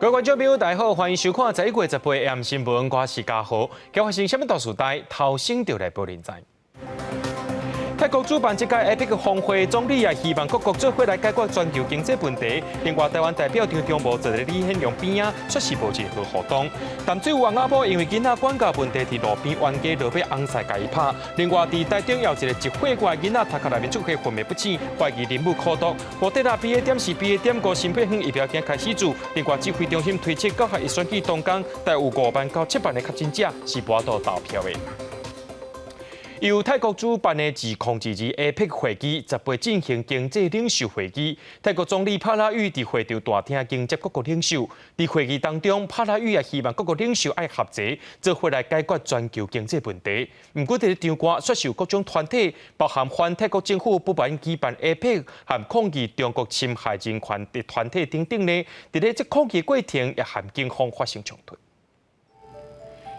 各位觀眾朋友，大家好，歡迎收看11月18 AM 新聞，我是嘉豪。今發生啥物大事代，頭先就來報您知。泰國主辦這屆 APEC 峰會，總理也希望各國做伙來解決全球經濟問題。另外，台灣代表張忠謀坐佇李顯龍邊仔，卻是無任何互動。淡水有翁仔某因為囡仔管教問題，佇路邊冤家落尾翁婿共伊拍。另外，佇台中有一個1歲外囡仔頭殼內面出血昏迷不醒，懷疑啉母苦毒。莫德納 BA.4、BA.5新變種疫苗已開始注。另外，指揮中心推測，九合一選舉當天，大約有5萬到7萬的確診者是無法度投票的。由泰國主辦的2022 APEC 會議，18進行經濟領袖會議。泰國總理帕拉育佇會場大廳迎接各國領袖。佇會議當中，帕拉育也希望各國領袖愛合齊，做伙來解決全球經濟問題。毋過，佇咧場外，卻受各種團體，包含反泰國政府不滿舉辦 APEC 和抗議中國侵害人權的團體等等呢，佇咧這抗議過程也和警方發生衝突。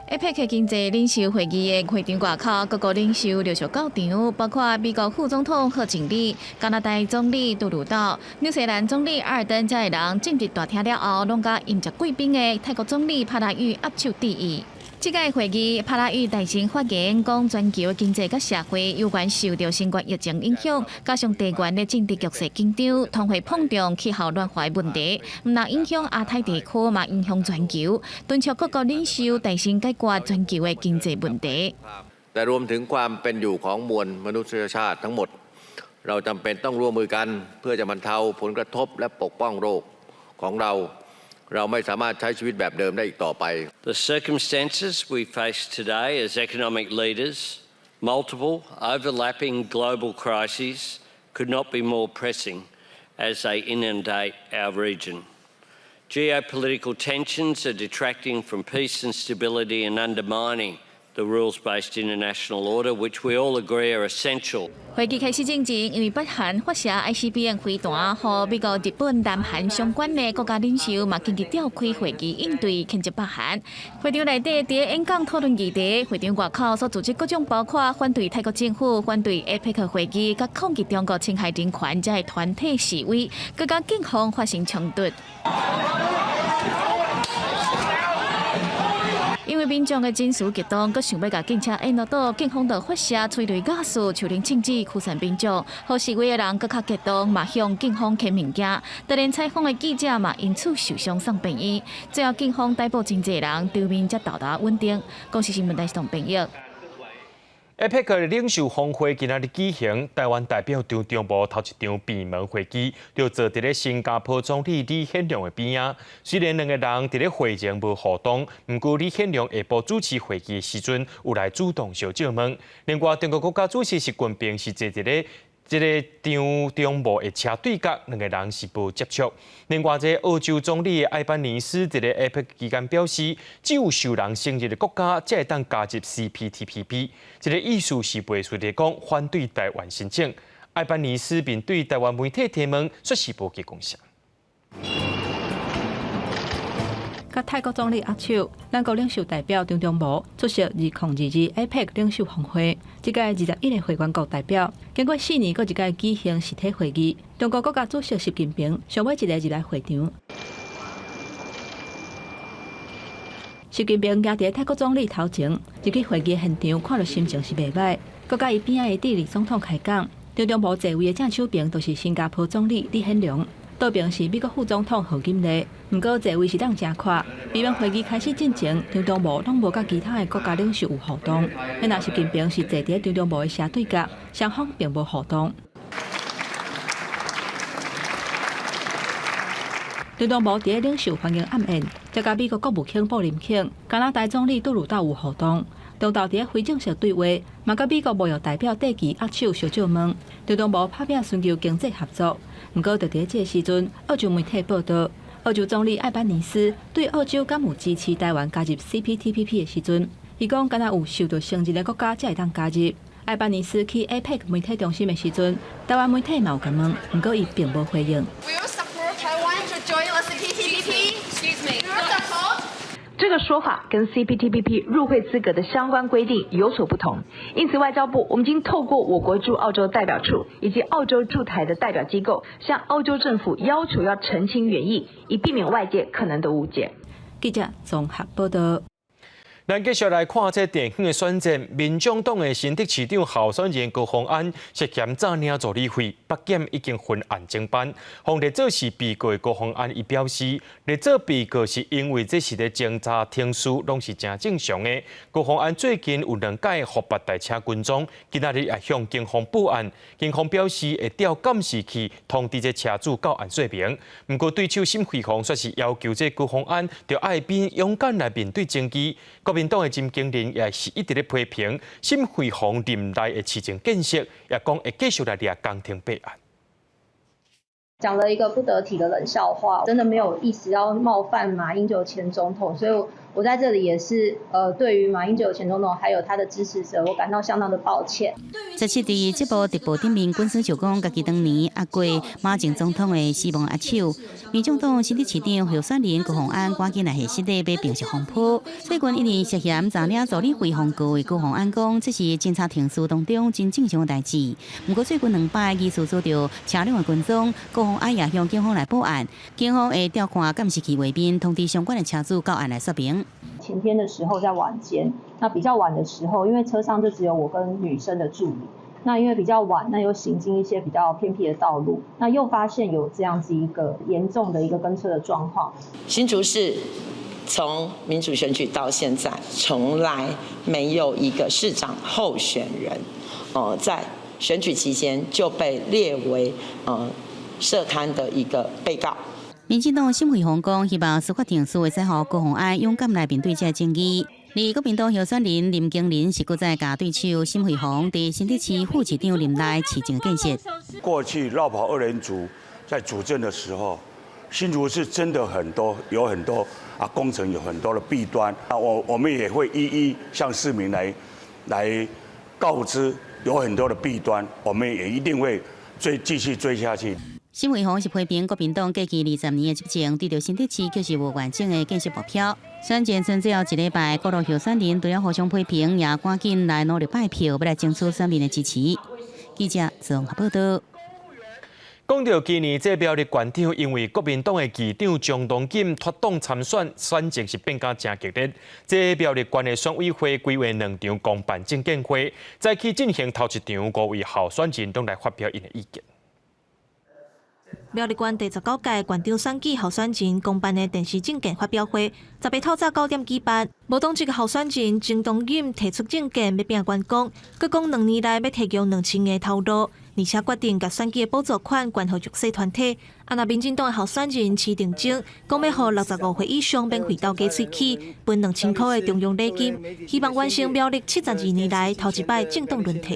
APEC 經濟領袖會議的會場外口，各國領袖陸續到場，包括美國副總統賀錦麗、加拿大總理杜魯道、紐西蘭總理阿爾登，這个人進入大廳了後，攏佮迎接貴賓的泰國總理帕拉育握手致意。這屆會議，帕拉育大聲發言，講全球經濟佮社會猶原受著新冠疫情影響，加上地緣的政治局勢緊張、通貨膨脹、氣候暖化問題，毋但影響亞太地區，嘛影響全球。敦促各國領袖大聲解決全球的經濟問題。 แต่รวมถึงความเป็นอยู่ของมวลมนุษยชาติทั้งหมด เราจำเป็นต้องร่วมมือกันเพื่อจะบรรเทาผลกระทบและปกป้องโลกของเรา เราไม่สามารถใช้ชีวิตแบบเดิมได้อีกต่อไป The circumstances we face today as economic leaders, multiple overlapping global crises, could not be more pressing as they inundate our region. Geopolitical tensions are detracting from peace and stability and undermining the rules-based international order, which we all agree are essential. 會議開始進前，因為北韓發射 ICBM 飛彈，予美國、日本、南韓相關的國家領袖嘛緊急召開會議應對譴責北韓。會場內底佇演講討論議題，會場外口所組織各種包括反對泰國政府、反對 APEC 會議、佮抗議中國侵害人權這个團體示威，閣佮警方發生衝突。因為民眾的情緒激動，閣想欲共警車緣路倒，警方就發射催淚瓦斯、樹林槍子驅散民眾，予示威的人閣較激動，嘛向警方扔物件。突然採訪的記者嘛因此受傷送病院。最後警方逮捕真濟人，場面才到達穩定。公視新聞台是編譯。 APEC 領袖峰會今仔日舉行，台灣代表張忠謀頭一場閉門會議，就坐佇咧新加坡總理李顯龍的邊仔。雖然兩個人佇咧會前無互動，毋過李顯龍下晡主持會議的時陣，有來主動相借問。另外，中國國家主席習近平是坐佇咧這個張忠謀的車對角，兩個人是無接觸。另外，這個澳洲總理艾班尼斯佇咧 APEC 期間表示，只有受人承認的國家才會當加入 CPTPP。這個意思是袂輸佇講反對台灣申請。艾班尼斯面對台灣媒體提問，卻是無提供啥。佮泰國總理握手，兩國領袖代表張忠謀出席2022 APEC 領袖峰會。這屆21個會員國代表，經過4年，閣一屆舉行實體會議。中國國家主席習近平上尾一个入來會場。習近平行佇泰國總理頭前，入去會議現場，看著心情是袂䆀。閣佮伊邊仔的智利總統開講，張忠謀座位的正手邊就是新加坡總理李顯龍。倒爿是美國副總統賀錦麗，毋過座位是當誠闊。閉門會議開始進前，張忠謀攏無佮其他的國家領袖有互動。若習近平是坐佇張忠謀的斜對角，雙方並無互動。張忠謀佇領袖歡迎晚宴，才佮美國國務卿布林肯、加拿大總理杜魯道有互動。中晝佇非正式對話，嘛佮美國貿易代表戴琪握手相借問。張忠謀拍拚尋求經濟合作。毋過，就佇這个時陣，澳洲媒體報道，澳洲總理艾班尼斯對澳洲敢有支持台灣加入 CPTPP 的時陣，伊講敢若有受著承認的國家才會當加入。艾班尼斯去 APEC 媒體中心的時陣，台灣媒體嘛有共問，毋過伊並無回應。 Will you support Taiwan to join the CPTPP? Excuse me. Will you support? 這個說法跟 CPTPP 入會資格的相關規定有所不同，因此外交部我們已經透過我國駐澳洲代表處以及澳洲駐台的代表機構，向澳洲政府要求要澄清原意，以避免外界可能的誤解。記者綜合報道。咱繼續來看這地方的選戰，民眾黨的新竹市長候選人高虹安涉嫌詐領助理費，北檢已經分案偵辦。予列做是被告的高虹安，伊表示，列做被告是因為這是咧偵查程序，攏是誠正常的。高虹安最近有兩擺予縛帶車跟蹤，今仔日也向警方報案，警方表示會調監視器通知這車主到案說明。毋過對手沈慧虹煞是要求這高虹安著愛變勇敢來面對爭議。國民黨的林金玲也是一直咧批評沈慧虹任內的市政建設，也講會繼續來掠江婷弊案。講了一個不得體的冷笑話，真的沒有意思要冒犯馬英九前總統，所以我在這裡也是，對於馬英九前總統還有他的支持者，我感到相當的抱歉。 17佇節目直播頂面，滾石就講，家己當年壓過馬前總統的死亡握手。民眾黨新竹市長候選人高虹安趕緊來核實咧，欲平息風波。最近因為涉嫌詐領助理費予告的高虹安講，這是偵查程序當中真正常的代誌。毋過最近兩擺疑似遭著車輛的跟蹤，高虹安也向警方來報案，警方會調看監視器畫面，通知相關的車主到案來說明。前天的時候在晚間，那比較晚的時候，因為車上就只有我跟女生的助理，那因為比較晚，那又行經一些比較偏僻的道路，那又發現有這樣子一個嚴重的一個跟車的狀況。新竹市從民主選舉到現在，從來沒有一個市長候選人，在選舉期間就被列為涉貪的一個被告。民進黨沈慧虹講，希望司法程序會使予高虹安勇敢來面對這個爭議。而國民黨候選人林金玲是閣再共對手沈慧虹佇新竹市副市長任內市政建設。過去繞跑二人組在主政的時候，新竹市真的很多有很多啊工程有很多的弊端啊，我們也會一一向市民來告知有很多的弊端，我們也一定會追繼續追下去。沈慧虹是批評國民黨過去20年的執政，對著新竹市卻是無完整的建設目標。選戰剩最後一禮拜，各路候選人除了互相批評，也趕緊來努力拜票，欲來爭取選民的支持。記者綜合報道。講到今年這苗栗縣長，因為國民黨的議長張東錦脫黨參選，選情是變甲誠激烈。這苗栗縣的選委會規劃兩場公辦政見會，早起進行頭一場，五位候選人攏來發表𪜶的意見。苗栗縣第19屆縣長選舉候選人公辦的電視政見發表會，18透早9點舉辦。無黨籍候選人鍾東錦提出政見，欲拼關公，閣講2年內欲提供2000個頭路，而且決定共選舉的補助款捐予弱勢團體。啊，若民進黨的候選人徐定晶講欲予65歲以上免費鬥假喙齒，分2000箍的中央禮金，希望完成苗栗72年來頭一擺政黨輪替。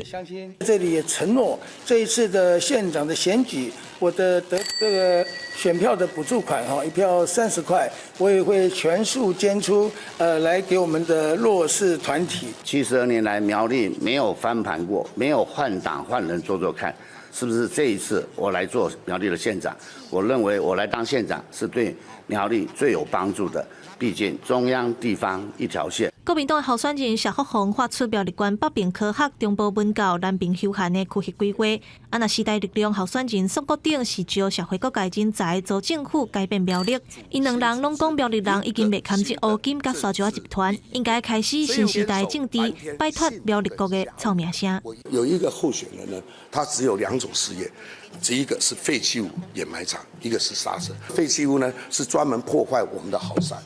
這裡也承諾，這一次的縣長的選舉，我的得這個選票的補助款哈，一票30塊，我也會全數捐出，來給我們的弱勢團體。72年來苗栗沒有翻盤過，沒有換黨換人做做看，是不是這一次我來做苗栗的縣長？我認為我來當縣長是對苗栗最有幫助的，畢竟中央地方一條線。國民黨的候選人謝福洪發出苗栗縣北平科學、中部文教、南平休閒的區域規劃。啊，若時代力量候選人宋國鼎是招社會各界人才組政府改變苗栗。𪜶兩人攏講苗栗人已經袂堪這烏金佮沙石仔集團，應該開始新時代政治，擺脫苗栗國的臭名聲。有一個候選人呢，他只有兩種事業，這一個是廢棄物掩埋場，一個是砂石。廢棄物呢是專門破壞我們的好山。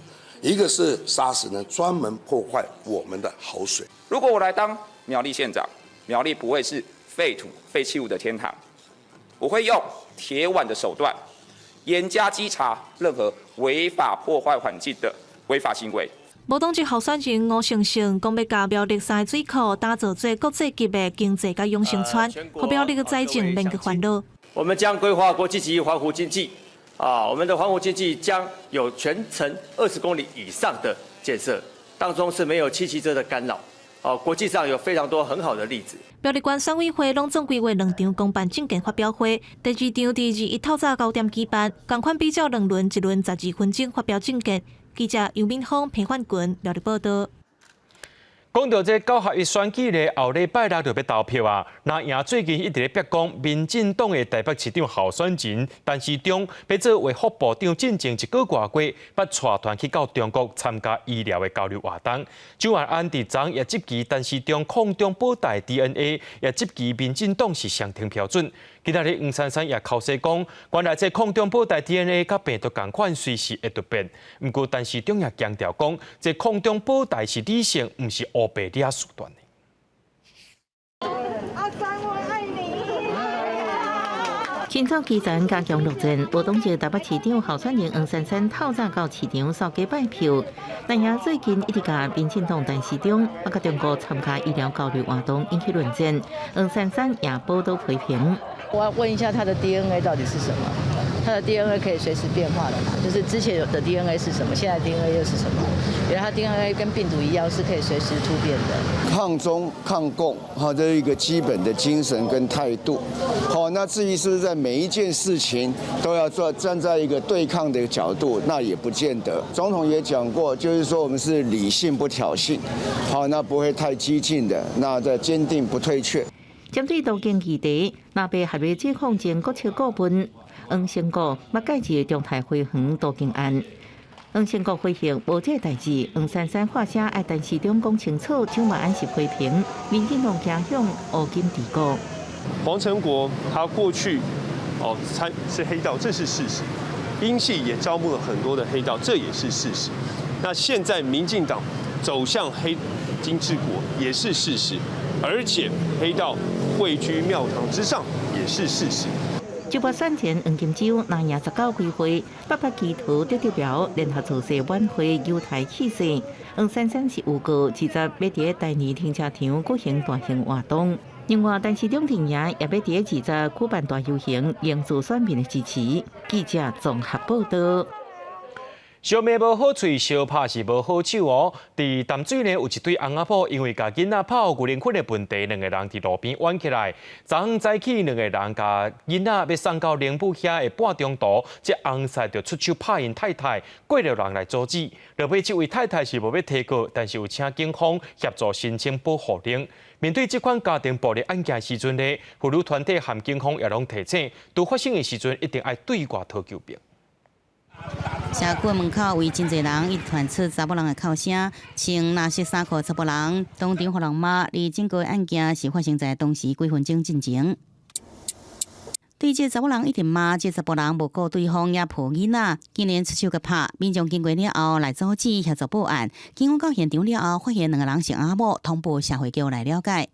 一個是砂石呢，專門破壞我們的好水。如果我來當苗栗縣長，苗栗不會是廢土廢棄物的天堂，我會用鐵腕的手段，嚴加稽查任何違法破壞環境的違法行為。無黨籍候選人吳成成講欲共苗栗三个水庫打造做國際級的經濟佮養生村，予苗栗的財政免閣煩惱。我們將規劃國際級環湖經濟。啊，我們的環湖經濟將有全程20公里以上的建設，當中是沒有汽機車的干擾。哦，國際上有非常多很好的例子。苗栗縣選委會攏總規劃兩場公辦政見發表會，第二場佇21透早9點舉辦，仝款比照兩輪，一輪12分鐘發表政見。記者楊敏峰、彭煥群苗栗報道。講到這九合一選舉咧，後禮拜六就欲投票啊。藍營最近一直咧逼講，民進黨的台北市長候選人陳時中，欲做衛福部長進前一個外月，捌帶團去到中國參加醫療的交流活動。蔣萬安佇昨也質疑陳時中抗中保台 DNA，也質疑民進黨是雙重標準。今仔日黃珊珊也剾洗講，原來這抗中保台 DNA 佮病毒仝款，隨時會突變。毋過陳時中也強調講，這抗中保台是理性，毋是烏白掠手段的。阿三，我愛你。清早基層加強作戰，無黨籍台北市長候選人黃珊珊透早到市場掃街拜票。但也最近一直共民進黨陳時中，啊，佮中國參加醫療交流活動引起論戰。黃珊珊也報道批評。我要問一下他的 DNA 到底是什麼？他的 DNA 可以隨時變化的嘛？就是之前有的 DNA 是什麼，現在 DNA 又是什麼？原來他 DNA 跟病毒一樣是可以隨時突變的。抗中抗共，哈，這是一個基本的精神跟態度。好，那至於是不是在每一件事情都要做站在一個對抗的角度，那也不見得。總統也講過，就是說我們是理性不挑釁，好，那不會太激進的，那在堅定不退卻。針對多間議題，藍白合的這抗前國策顧問黃成國，捌介入中泰花園都更案。黃成國回應無這代誌，黃珊珊發聲愛陳時中講清楚，蔣萬安是批評民進黨傾向烏金治國。黃成國他過去哦參是黑道，這是事實。英系也招募了很多的黑道，這也是事實。那現在民進黨走向黑金治國也是事實，而且黑道位居廟堂之上也是事實。就把選前黃金週藍營19開會，八八祈禱得得表聯合造勢晚會猶太氣勢。黃珊珊是預告20欲佇大義停車場舉行大型活動。另外，陳時中陣營也欲佇20舉辦大遊行，凝聚選民的支持。記者綜合報道。相罵無好喙，相拍是無好手哦。佇淡水呢，有一對翁仔某，因為共囡仔泡牛奶粉的問題，兩個人佇路邊冤起來。昨昏早起，兩個人共囡仔欲送到奶母遐的半中途，這翁婿就出手拍𪜶太太，過路人來阻止。落尾這位太太是無欲提告，但是有請警方協助申請保護令。面對這款家庭暴力案件時陣呢，婦女團體和警方也攏提醒，拄發生的時陣一定愛對外討求救。社區門口圍真濟人，一直傳出查某人的哭聲，穿藍色衫褲查某人當場予人罵。而整個案件是發生在當時幾分鐘進前。對這查某人一直罵，這查某人無顧對方也抱囡仔，竟然出手共拍。民眾經過了後來阻止協助報案。警方到現場了後，發現兩個人是翁仔某，通報社會局來了解。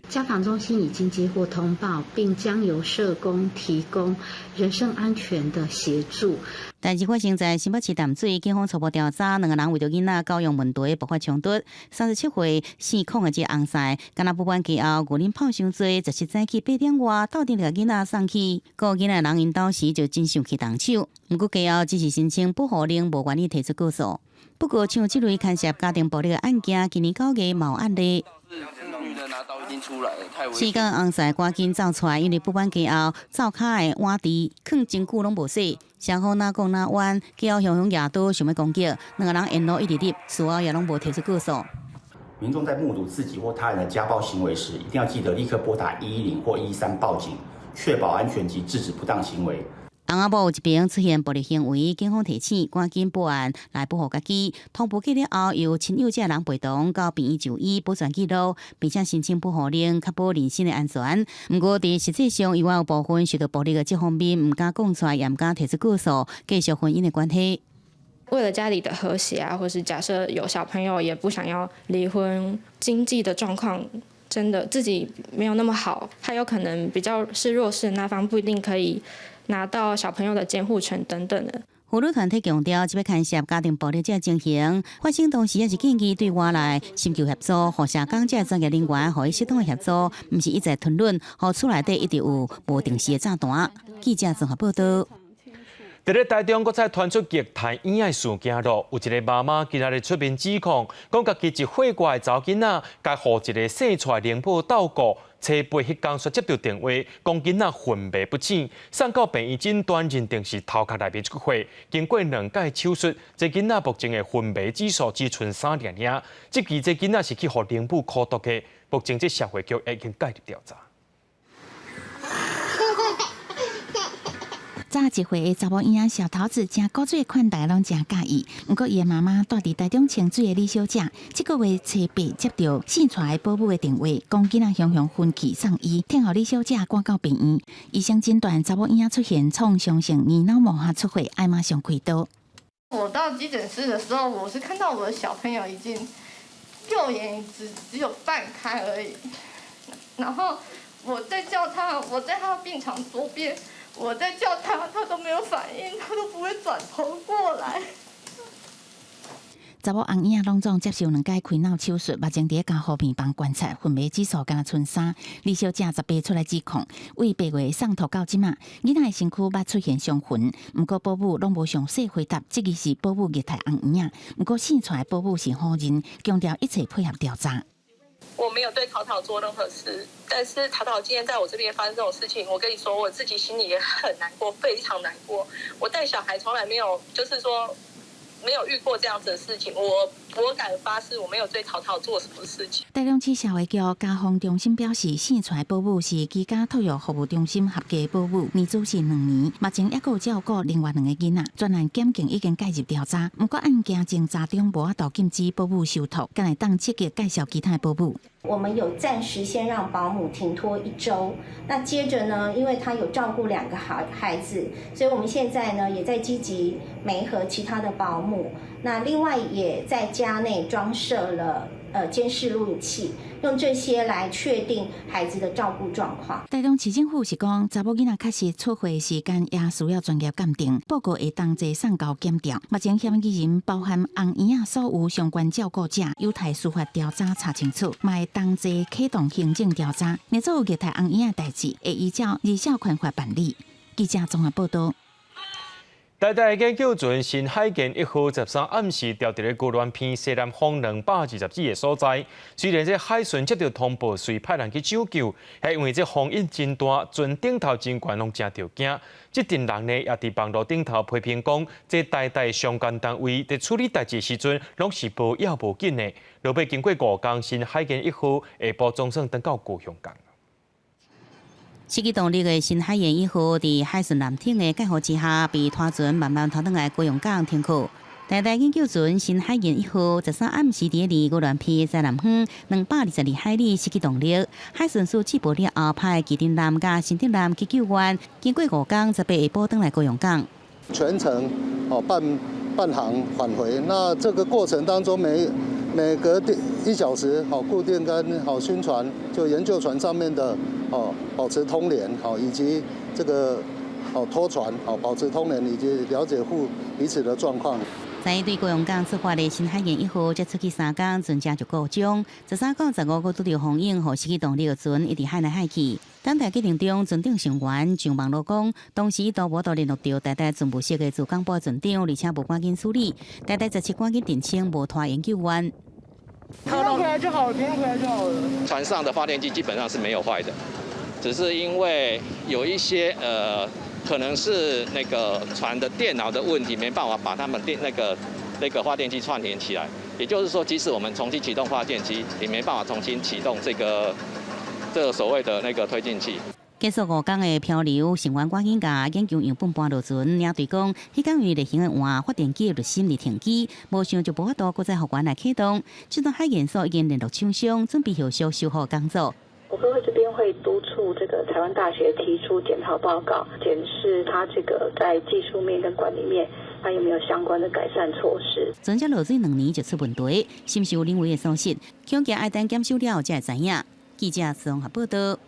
家防中心已經接獲通報，並將由社工提供人身安全的協助。代誌發生在新北市淡水，警方初步調查，兩個人為著囡仔教養問題爆發衝突。37歲姓孔的這個翁婿，敢若不滿其後牛奶泡傷濟，17早起8點外鬥陣共囡仔送去，顧囡仔的人𪜶兜時就真生氣動手。毋過其後只是申請保護令，無願意提出告訴。不過像這類牽涉家庭暴力的案件，今年9月嘛有案例。時間翁婿趕緊走出來，因為不滿家後灶跤的碗櫥，囥真久攏無洗，雙方若講若冤，家後雄雄舉刀想欲攻擊，兩個人沿路一直入，事後也攏無提出告訴。民眾在目睹自己或他人的家暴行為時，一定要記得立刻撥打110或113報警，確保安全及制止不當行為。翁仔某有一邊出現暴力行為，警方提醒趕緊報案來保護家己。通報過了後，由親友這人陪同到病院就醫，保全記錄，並且申請保護令，確保人身的安全。毋過，佇實際上，猶有部分受到暴力的這方面，毋敢講出來，也毋敢提出告訴，繼續婚姻的關係。為了家裡的和諧啊，或是假設有小朋友，也不想要離婚，經濟的狀況真的自己沒有那麼好，他有可能比較是弱勢的那方，不一定可以拿到小朋友的監護權等等的。婦女團體強調，這擺牽涉家庭暴力這情形發生當時，也是建議對外來尋求協助，予社工這專業人員，予伊適當的協助，毋是一再吞忍，予厝內底一直有無定時的炸彈。記者綜合報道。佇咧台中，閣再傳出虐待嬰仔事件咯。有一個媽媽今仔日出面指控，講家己一歲外的查某囡仔，共予一個姓蔡的奶母鬥顧，初八彼工煞接著電話，講囡仔昏迷不醒，送到病院診斷認定是頭殼內面出血。經過兩擺手術，這囡仔目前的昏迷指數只賰三爾爾。這期這囡仔是去予靈母苦毒的，目前這社會局已經介入調查。早1歲的查某嬰仔小桃子，誠古錐款，大家攏誠佮意。毋過，伊的媽媽住佇台中清水的李小姐，這個月初八接著生帶的保姆的電話，講囡仔雄雄昏去送醫，聽予李小姐趕到病院，醫生診斷查某嬰仔出現創傷性耳腦膜下出血，愛馬上開刀。我到急診室的時候，我是看到我的小朋友已經右眼只有半開而已，然後我在叫他，我在他病床左邊。我在叫他，他都沒有反應，他都不會轉頭過來。查某紅嬰仔攏總接受兩擺開腦手術，目前佇加護病房觀察，昏迷指數敢若賰三。李小姐18出來指控，為8月送托到這馬，囡仔的身軀捌出現傷痕，毋過保姆攏無詳細回答，這個是保姆虐待紅嬰仔，毋過生帶的保姆是否認，強調一切配合調查。我沒有對淘淘做任何事，但是淘淘今天在我這邊發生這種事情，我跟你說，我自己心裡也很難過，非常難過。我帶小孩從來沒有，就是說沒有遇過這樣子的事情，我敢發誓，我沒有對淘淘做什麼事情。台中市社會局家訪中心表示，生帶保姆是居家托育服務中心合格保姆，年資是兩年，目前猶閣有照顧另外兩個囡仔。專案檢警已經介入調查，毋過案件偵查中無法度禁止保姆受託，敢會當積極介紹其他保姆。我們有暫時先讓保姆停托一週，那接着呢，因為他有照顧兩個孩子，所以我們現在呢也在積極媒合其他的保姆。那另外也在家內裝設了監視錄影器，用這些來確定孩子的照顧狀況。台中市政府是講，查某囡仔確實出血時間也需要專業鑑定，報告會同齊送交檢調。目前嫌疑人包含紅嬰仔所有相關照顧者，有待司法調查查清楚，嘛會同齊啟動行政調查。若做虐待紅嬰仔代誌，會依照兒少權法辦理。記者綜合報道。台大研究船新海燕一號13暗時調佇咧宜蘭偏西南方224个所在。雖然這海巡接著通報，隨派人去拯救，係因為這風湧真大，船頂頭人員攏誠著驚。這陣人呢，也佇網路頂頭批評講，這台大相關單位佇處理代誌時陣，攏是無要無緊的。落尾經過五工，新海燕一號下晡總算轉到高雄港。失去動力的新海燕一號，佇海巡艦艇的載護之下，被拖船慢慢拖轉來高雄港停靠。台大研究船新海燕一號13暗時佇咧宜蘭偏西南方222海里失去動力，海巡署接報了後，派旗津艦佮新竹艦去救援，經過五工，18下晡轉來高雄港。全程哦伴航返回，那這個過程當中每隔一小時，好固定跟好巡船就研究船上面的哦保持通聯，好以及這個哦拖船好保持通聯，以及了解互彼此的狀況。在對高雄港出發的新海燕一號，才出去三工，船隻就故障。13到15閣拄著風湧，予失去動力的船一直海來海去。等待過程中，船頂成員上網路講，當時都無法度聯絡著台大船務室的自廣播船長，而且無趕緊處理。台大17趕緊澄清，無拖研究員。平安回來就好了，平安回來就好了。船上的發電機基本上是沒有壞的，只是因為有一些可能是那個船的電腦的問題，沒辦法把他們電那個發電機串聯起來。也就是說，即使我們重新啟動發電機，也沒辦法重新啟動這個所謂的那個推進器。結束五工的漂流，成員趕緊共研究樣本搬落船。領隊講，彼工因為例行的換發電機的濾芯而停機，無想就無法度閣再復原來啟動。這陣海研所已經聯絡廠商，準備後續修復工作。國科會這邊會督促這個台灣大學提出檢討報告，檢視它這個在技術面跟管理面，它有沒有相關的改善措施。船隻落水2年就出問題，是毋是有人為的疏失？恐驚愛等檢修了才會知影。記者綜合報道。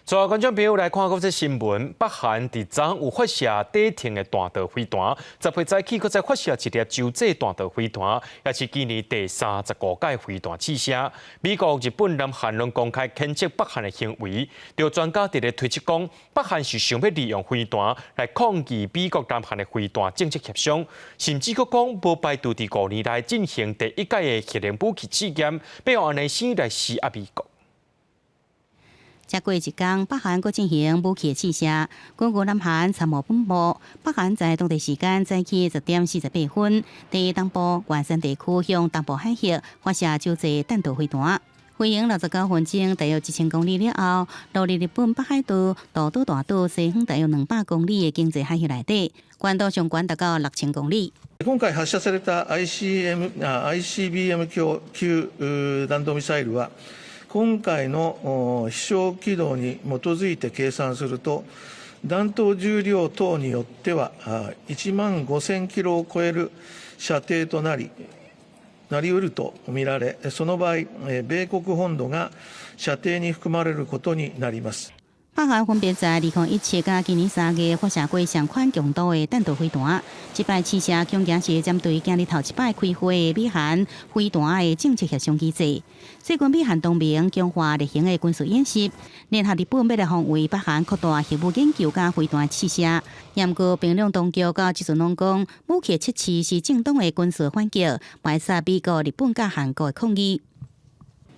最後，觀眾朋友來看閣這新聞，北韓佇昨有發射短程的彈道飛彈，18早起閣再發射一粒洲際彈道飛彈，也是今年第35屆飛彈試射。美國、日本、南韓攏公開譴責北韓的行為，著專家佇咧推測講，北韓是想欲利用飛彈來抗議美國、南韓的飛彈政策協商，甚至閣講無排除佇5年內進行第一屆的核能武器試驗，欲用按呢先來施壓美國。才過一工，北韓閣進行武器試射。根據南韓參謀本部，北韓在當地時間早起10點48分，佇東部元山地區向東部海域發射洲際彈道飛彈。飛行69分鐘，大約1000公里了後，落入日本北海道道東大島西方大約200公里的經濟海域內底，高度上懸達到6000公里。今回発射された ICBM 級弾道ミサイルは、今回の飛翔軌道に基づいて計算すると、弾頭重量等によっては1万5000キロを超える射程となりうるとみられ、その場合、米国本土が射程に含まれることになります。北韓分別在2017佮今年3月發射過相款強度的彈道飛彈，這擺試射恐驚是針對今日頭一擺開火的美韓飛彈的政策協商機制。最近美韓同盟強化例行的軍事演習，聯合日本欲來防衛北韓擴大核武研究佮飛彈試射。毋過平壤當局到這陣攏講，武器測試是正當的軍事反擊，排斥美國、日本佮韓國的抗議。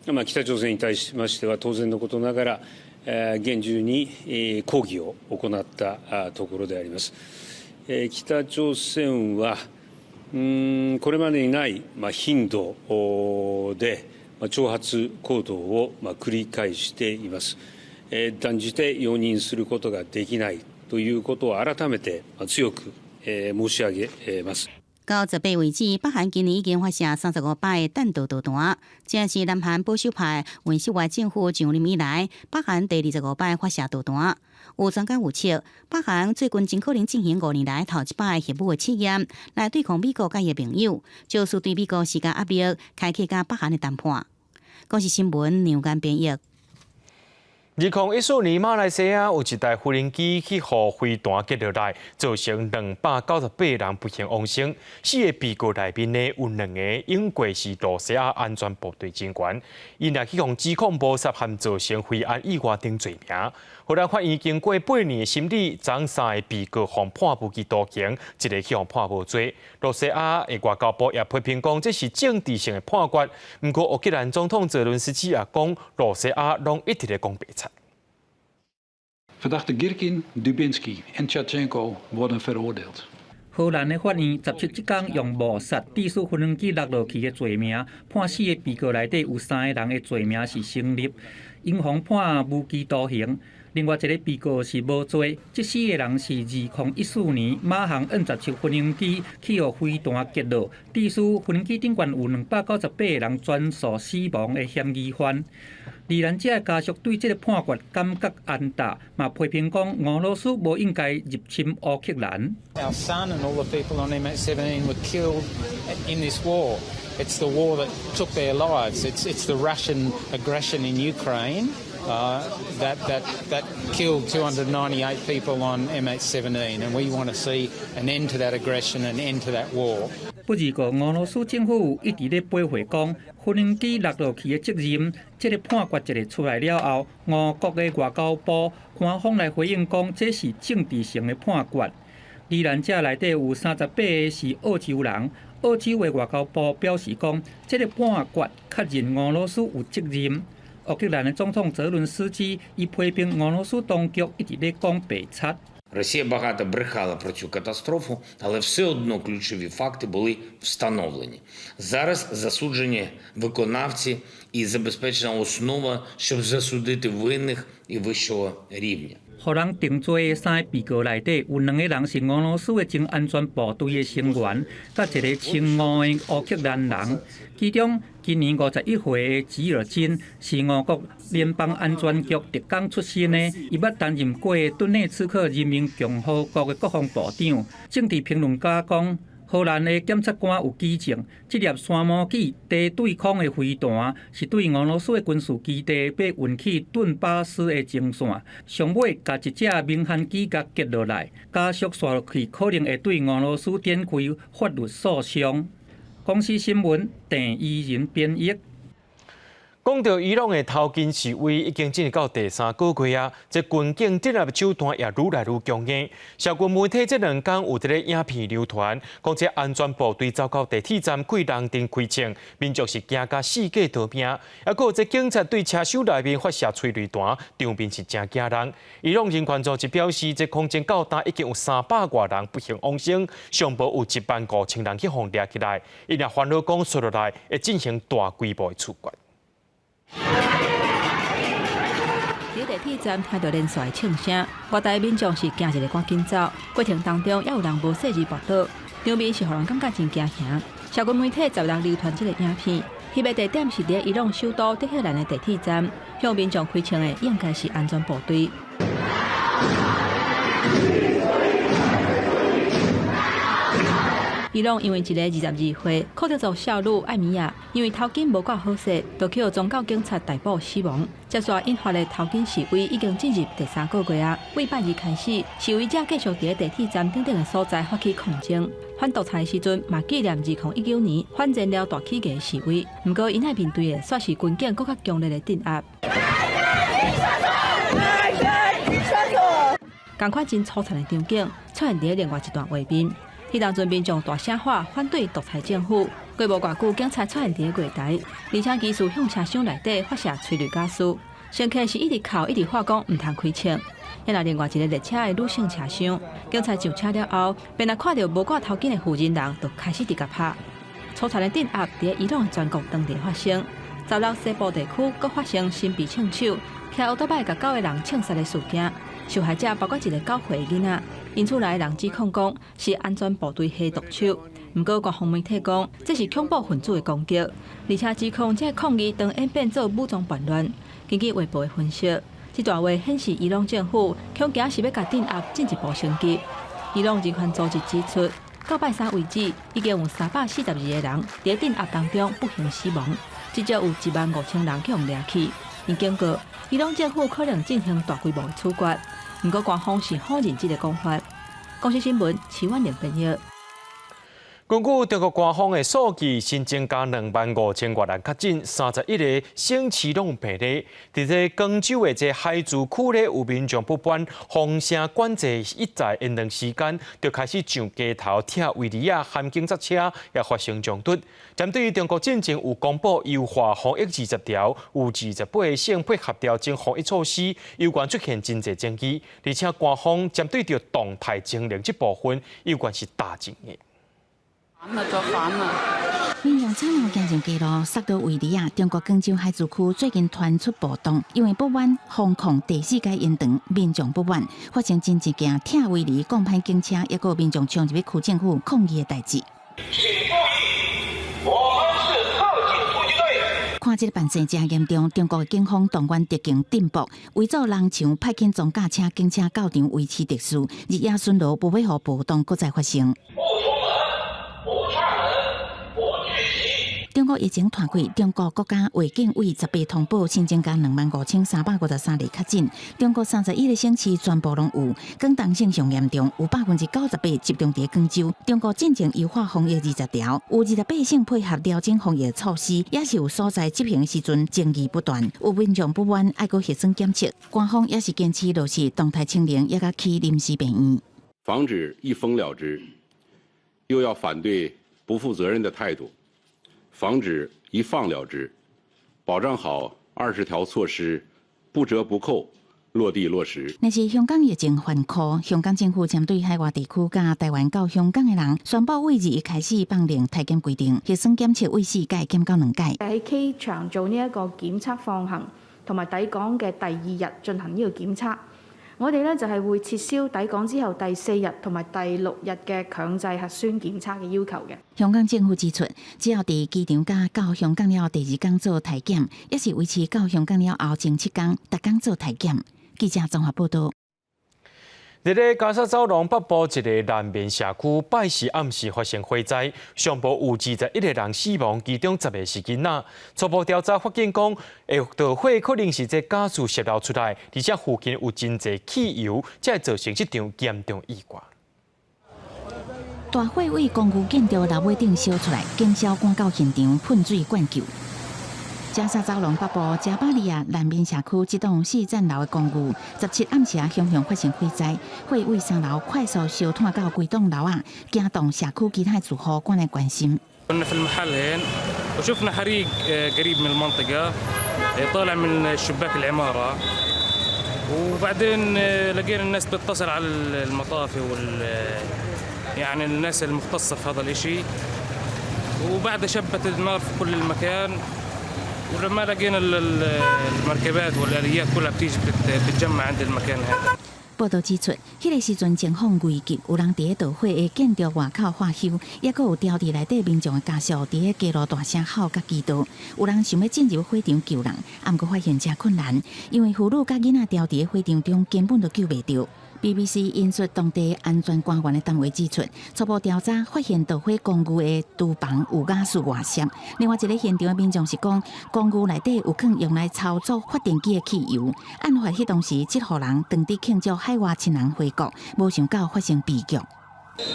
那麼北朝鮮に対しましては當然のことながら、厳重に抗議を行ったところであります。北朝鮮はこれまでにない頻度で挑発行動を繰り返しています。断じて容認することができないということを改めて強く申し上げます。到18為止，北韓今年已經發射35擺彈道導彈，這是南韓保守派尹錫悅政府上任以來，北韓第25擺發射導彈。有專家預測，北韓最近真可能進行5年來頭一擺核武的試驗，來對抗美國佮伊的盟友，就是對美國施加壓力，開啟佮北韓的談判。公視新聞梁間編譯。2014年，馬來西亞有一台無人機去予飛彈擊落來，造成298人不幸往生。四个被告內面呢，有兩個應過是露西亞安全部隊人員，𪜶也去予指控謀殺和造成飛安意外等罪名。荷蘭法院經過8年的審理，昨三个被告予判無期徒刑，一个去予判無罪。露西亞的外交部也批評講，這是政治性的判決。毋過烏克蘭總統澤倫斯基也講，露西亞攏一直咧講白賊。 Verdachten Girkin, Dubinsky en Tkachenko worden veroordeeld。荷蘭的法院17這工用謀殺、致使無人機落落去的罪名，判四个被告內底有三个人的罪名是成立，𪜶予判無期徒刑。另外一个被告是無罪。這四个人是2014年馬航 N 17無人機去予飛彈擊落，致使無人機頂懸有298個人全數死亡的嫌疑犯。罹難者的家屬對這个判決感覺安踏，嘛批評講俄羅斯無應該入侵烏克蘭。 Our son and all the people on MH17 were killed in this war. It's the war that took their lives. It's the Russian aggression in Ukraine that killed 298 people on MH17, and we want to see an end to that aggression and end to that war. 不過，俄羅斯政府一直咧駁回講，無人機落落去的責任。這个判決一个出來了後，俄國的外交部官方來回應講，這是政治性的判決。罹難者內底有38個是澳洲人，澳洲的外交部表示講，這个判決確認俄羅斯有責任。烏克蘭的總統澤倫斯基伊批評俄羅斯當局一直咧講白賊。 Росія багато брехала про цю катастрофу, але все одно ключові факти були встановлені. Зараз засуджені виконавці і забезпечена основа, щоб засудити винних і вищого рівня. 予人定罪的三个被告內底，有兩個人是俄羅斯的前安全部隊的成員，佮一个親俄的烏克蘭人。其中，今年51歲的吉爾金是俄國聯邦安全局特工出身的，伊捌擔任過頓涅茨克人民共和國的國防部長。政治評論家講，荷蘭的檢察官有舉證，這粒山毛櫸低對空的飛彈是對俄羅斯的軍事基地欲運去頓巴斯的前線，上尾共一隻民航機共擊落來，加速紲落去可能會對俄羅斯展開法律訴訟。公視新聞鄭怡仁編譯。講到伊朗的頭巾示威已經進入到第三個月啊，這軍警鎮壓的手段也愈來愈強硬。社群媒體這兩工有這个影片流傳，講這安全部隊走到地鐵站開人陣開槍，民眾是驚甲四界逃命。抑閣有這警察對車廂內面發射催淚彈，場面是誠驚人。伊朗人權組織表示，這空前到今已經有三百外人不幸往生，上無有1萬5千人去予掠起來。𪜶也煩惱講，紲落來會進行大規模的處決。佇地鐵站聽著連續的槍聲，外台民眾是驚一个趕緊走。過程當中，也有人無細緻跋倒，場面是予人感覺真驚嚇。社群媒體十六流傳這个影片，翕的地點是佇伊朗首都德黑蘭的地鐵站，向民眾開槍的應該是安全部隊。伊朗因為一个22歲庫德族少女艾米亞，因為頭巾無夠好勢，就去予宗教警察逮捕死亡。接續引發的頭巾示威已經進入第三個月啊！對拜二開始，示威者繼續佇地鐵站等等的所在發起抗爭。反獨裁的時陣，嘛紀念2019年反燃料大起價示威。毋過，𪜶愛面對的煞是軍警閣較強烈的鎮壓。仝款真粗殘的場景出現佇另外一段畫面。彼當陣民眾大聲喊反對獨裁政府，過無偌久，警察出現佇個月台，而且繼續向車廂內底發射催淚ガス。乘客是一直哭，一直喊講毋通開槍。遐若另外一个列車的女性車廂，警察上車了後，便若看著無掛頭巾的婦人人，就開始直共拍。粗殘的鎮壓佇伊朗全國當地發生，16西部地區閣發生新被槍手騎歐多擺共九个人槍殺的事件，受害者包括一个9歲的囡仔。𪜶厝內人指控講是安全部隊下毒手，毋過官方媒體講這是恐怖分子的攻擊，而且指控這抗議當演變做武裝叛亂。根據衛報的分析，這段話顯示伊朗政府恐驚是欲共鎮壓進一步升級。伊朗人權組織指出，到拜三為止，已經有342個人佇鎮壓當中不幸死亡，至少有1萬5千人去予掠去。𪜶警告，伊朗政府可能進行大規模的處決。毋過官方是否認這个講法。公視新聞，徐婉玲編譯。根據中國官方的數據，新增加2萬5千外人確診，31個省市攏有病例。佇這廣州的這海珠區咧，有民眾不滿封城管制一再延長時間，就開始上街頭拆圍籬仔，和警察車也發生衝突。針對中國進前有公布優化防疫20條，有28個省配合調整防疫措施，有關出現真濟爭議，而且官方針對著動態清零這部分，有關是大爭議。反啦，作反啦！民眾早攏行上街路，塞到圍籬仔。中國廣州海珠區最近傳出暴動，因為不滿封控第四階延長，民眾不滿，發生真濟件拆圍籬、摃歹警車，抑閣有民眾衝入去區政府抗議的代誌。請注意，我們是特警突擊隊。看這个扮勢誠嚴重，中國的警方動員特警鎮暴，圍做人牆，派遣裝甲車、警車到場維持秩序，日夜巡邏，無欲予暴動閣再發生。中國疫情湠開，中國國家衛健委18通報新增加25,353例確診。中國31個省市全部攏有，廣東省上嚴重，有98%集中佇廣州。中國進前優化防疫20條，有28省配合調整防疫措施，也是有所在執行時陣爭議不斷，有民眾不滿愛閣核酸檢測，官方也是堅持落實動態清零，也共起臨時病院，防止一封了之，又要反對不負責任的態度。防止一放了之，保障好20條措施不折不扣落地落實。若是香港疫情反箍，香港政府針對海外地區佮台灣到香港的人，宣布對21開始放寬體檢規定，核酸檢測對四階減到兩階。喺機場做呢一個檢測放行，同埋抵港嘅第二日進行呢個檢測。我哋咧就係會撤銷抵港之後第四日同埋第六日嘅強制核酸檢測嘅要求嘅。香港政府指出，只要佇機場佮到香港了後第二工做體檢，抑是維持到香港了後前七工，逐工做體檢。記者綜合報導。佇咧加沙走廊北部一个難民社區，拜四暗時發生火災，上無有21個人死亡，其中10個是囡仔。初步調查發現講，著火可能是這瓦斯洩漏出來，而且附近有真濟汽油，才會造成這場嚴重意外。大火對公寓建築樓尾頂燒出來，警消趕到現場噴水灌救。加沙走廊北部加巴利亞難民社區這棟四層樓的公寓，17暗時雄雄發生火災，火為三樓快速燒湠到規棟樓仔，驚動社區其他住戶趕來關心。 كنا في المحل هين وشفنا حريق قريب من المنطقة طالع من شباك العمارة وبعدين لقينا الناس بتتصل على المطافي وال يعني الناس المختصة في هذا الاشي وبعدها شبت النار في كل المكان ولما لقينا المركبات والآليات كلها بتيجي بتتجمع عند المكان هذا. 報道指出，彼个時陣情況危急，有人佇咧著火的建築外口喝泅，抑閣有牢佇內底民眾的家屬佇咧街路大聲吼佮祈禱。有人想欲進入火場救人，毋過發現誠困難，因為婦女佮囡仔牢佇咧火場中根本就救袂著。BBC 引述當地安全官員的談話指出，初步調查發現著火公寓的廚房有瓦斯外洩。另外一个現場的民眾是講，公寓內底有囥用來操作發電機的汽油。案發彼當時，這戶人當佇慶祝海外親人回國，無想到發生悲劇。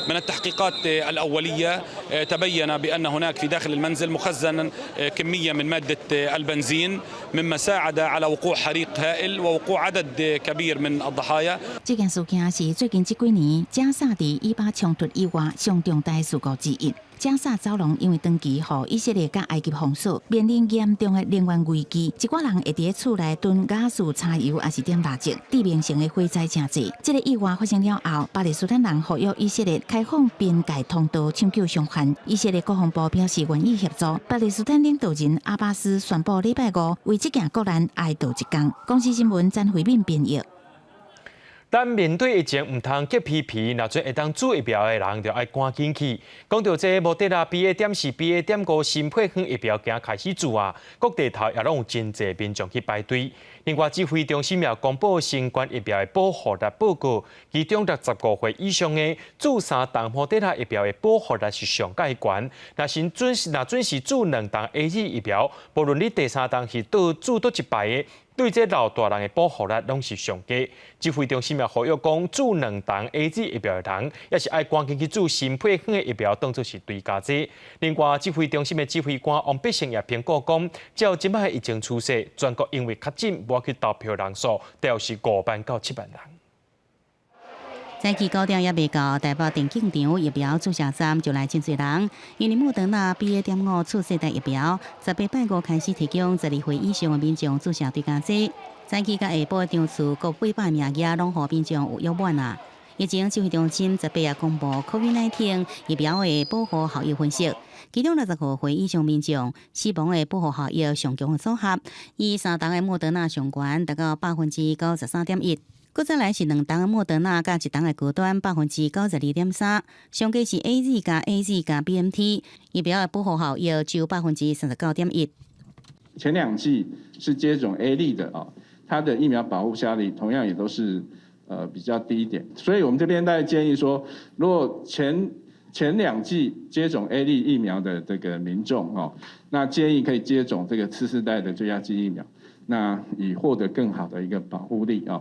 من التحقيقات الأولية تبين بأن هناك في داخل المنزل مخزنا كمية من مادة البنزين مما ساعد على وقوع حريق هائل ووقوع عدد كبير من الضحايا。這件事件是最近這幾年加沙佇以巴衝突以外上重大事故之一。加沙走廊因為長期予以色列佮埃及封鎖，面臨嚴重的能源危機。一寡人會佇咧厝內囤瓦斯、柴油，抑是點蠟燭，致命性的火災誠濟。這個意外發生了後，巴勒斯坦人呼籲以色列開放邊界通道，搶救傷患。以色列國防部表示願意協助。巴勒斯坦領導人阿巴斯宣布禮拜五為這件國難哀悼一工。公視新聞詹慧敏編譯。但面對疫情，毋通急皮皮，若準會當注疫苗的人，就愛趕緊去。講著這莫德納 BA.4、BA.5新配方疫苗今開始注啊，各地頭也攏有真濟民眾去排隊。另外，指揮中心也公布新冠疫苗的保護力報告，其中65歲以上的注三劑莫德納疫苗的保護力是上蓋懸。若是準若準時注兩劑 AZ 疫苗，無論你第三劑是佗注佗一擺的，對這老大人的保護力攏是上低。指揮中心也呼籲講，注兩劑 AZ 疫苗的人，也是愛趕緊去注新配方的疫苗，當做是追加劑。另外，指揮中心的指揮官王必勝也評估講，照這擺疫情趨勢，全國因為確診無去投票人數，大約是5萬到7萬人。早起9點猶未到，台北電競場疫苗注射站就來真濟人。因為莫德納 BA.5次世代疫苗，18拜五開始提供12歲以上的民眾注射追加劑。早起佮下晡場次各幾百名額攏予民眾有約滿啊。疫情指揮中心十八也公布 COVID-19 疫苗的保護效益分析，其中65歲以上民眾死亡的保護效益上強的組合，以三劑的莫德納上懸達到93.1%。閣再來是兩劑的莫德納佮一劑的高端92.3%，上低是 AZ 加 AZ 加 BNT 疫苗的保護效益只有39.1%。前兩劑是接種 A Z 的啊，它的疫苗保護效力同樣也都是比較低一點，所以我們這邊大概建議說，如果前兩劑接種 A Z 疫苗的這個民眾哦，那建議可以接種這個次世代的追加劑疫苗，那以獲得更好的一個保護力啊。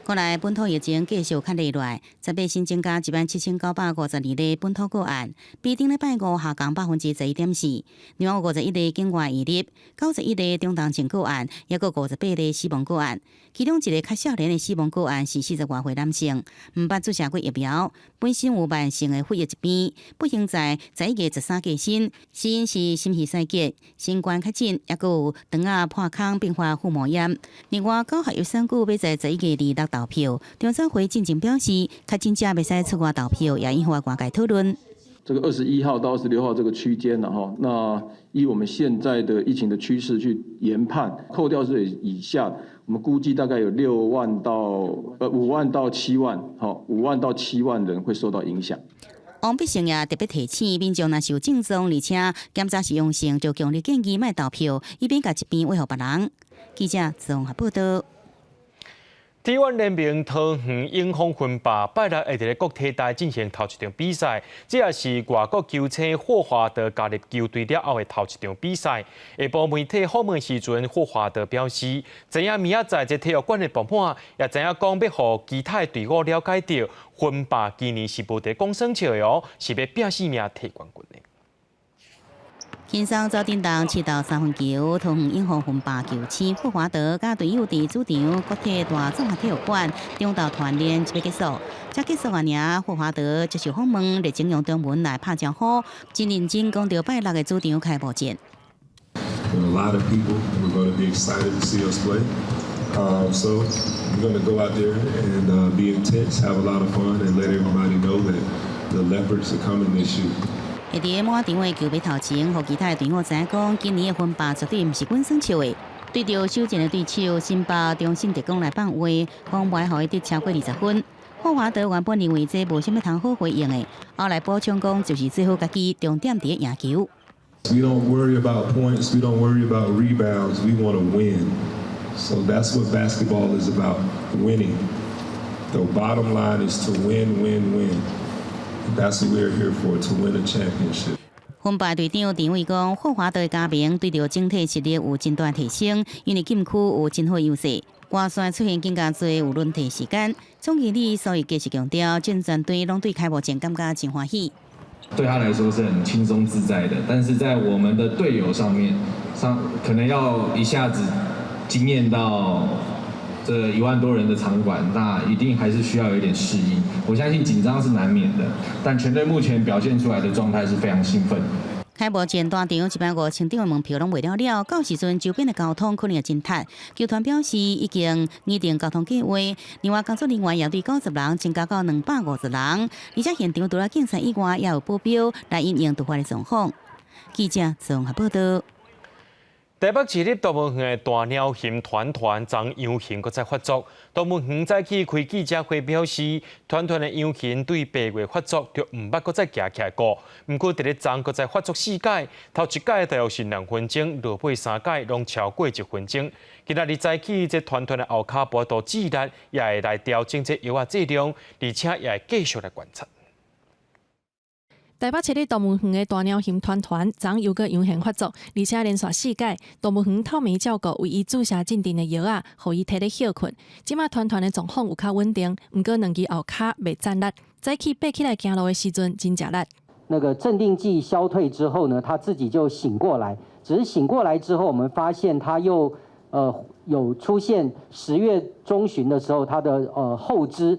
國內本土疫情繼續較熱來，18新增加17,952例本土個案，比頂禮拜五下降11.4%。另外51例境外移入，91例中重症個案，抑閣58例死亡個案。其中一个較少年的死亡個案是40外歲男性，毋捌注射過疫苗，本身有慢性的血液疾病，不幸在11月13過身，死因是心肺衰竭、新冠確診，抑閣有腸仔破空併發腹膜炎。另外，九合一選舉欲在11月26投票，中選會進前表示，確診者袂使出外投票，也引發外界討論。這個21號到26號這個區間了哈，那依我們現在的疫情的趨勢去研判，扣掉這以下，我們估計大概有6萬到5萬到7萬，好，5萬到7萬人會受到影響。王必勝也特別提醒民眾，若是有症狀，而且檢查是陽性，就強烈建議莫投票，以免共疾病遺予別人。記者綜合報道。台灣聯盟桃園永豐芬霸拜六會佇咧國體大進行頭一場比賽，這也是外國球星霍華德加入球隊了後的頭一場比賽。下晡媒體訪問時陣，霍華德表示，知影明仔載這體育館會爆滿，也知影講欲予其他的隊伍了解著，芬霸今年是無佇講耍笑的哦，是欲拚性命提冠軍的。輕鬆走頂檔7投3分球，桃園永豐芬霸球星霍華德佮隊友佇主場國體大綜合體育館中晝團練這欲結束，才結束爾爾，霍華德接受訪問，熱情用中文來拍招呼，真認真講著拜六的主場開幕戰。 A lot of people were going to be excited to see us play. So we're going to go out there and be intense, have a lot of fun, and let everybody know that the Leopards are coming this year. 佇咧滿場的球迷頭前，予其他的隊友知影講，今年的芬霸絕對毋是滾耍笑的。對著首戰的對手新北中信特攻來放話，講袂予伊得超過20分。霍華德原本認為這無啥物通好回應的，後來補充講就是做好家己，重點佇咧贏球。 We don't worry about points, we don't worry about rebounds, we want to win. So that's what basketball is about, winning. The bottom line is to win, win, win. That's what we're here for, to win a championship. 芬霸隊長陳偉講，霍華德的加盟對著整體實力有真大提升，因為禁區有真好優勢。外線出現更加濟有輪替時間。總經理所以繼續強調，全隊攏對開幕戰感覺真歡喜。對他來說是很輕鬆自在的，但是在我們的隊友上面，上可能要一下子驚豔到這1萬多人的場館，那一定還是需要有一點適應。我相信緊張是難免的，但全隊目前表現出來的狀態是非常興奮。開幕戰單場1萬5千張的門票攏賣了了，到時陣周邊的交通可能會真塞。球團表示已經擬定交通計劃，另外工作人員也對90人增加到250人，而且現場除了警察以外，也有保鏢來因應突發的狀況。記者綜合報道。台北市立動物園的大貓熊團團昨陽型閣再發作。動物園早起開記者會表示，團團的陽痫對8月發作就毋捌閣再行起來過。毋過佇咧昨閣再發作四擺，頭一擺大約是2分鐘，落尾三擺攏超過1分鐘。今仔日早起，這團團的後跤無法度施力，也會來調整這藥仔劑量，而且也會繼續來觀察。台北市立動物園的大貓熊團團昨又閣陽痫發作，而且連續四擺，動物園透暝照顧為伊注射鎮定的藥仔，予伊提咧歇睏。這馬團團的狀況有較穩定，毋過兩支後跤袂站力，早起爬起來行路的時陣真食力。那個鎮定劑消退之後呢，他自己就醒過來，只是醒過來之後，我們發現他又有出現10月中旬的時候，他的後肢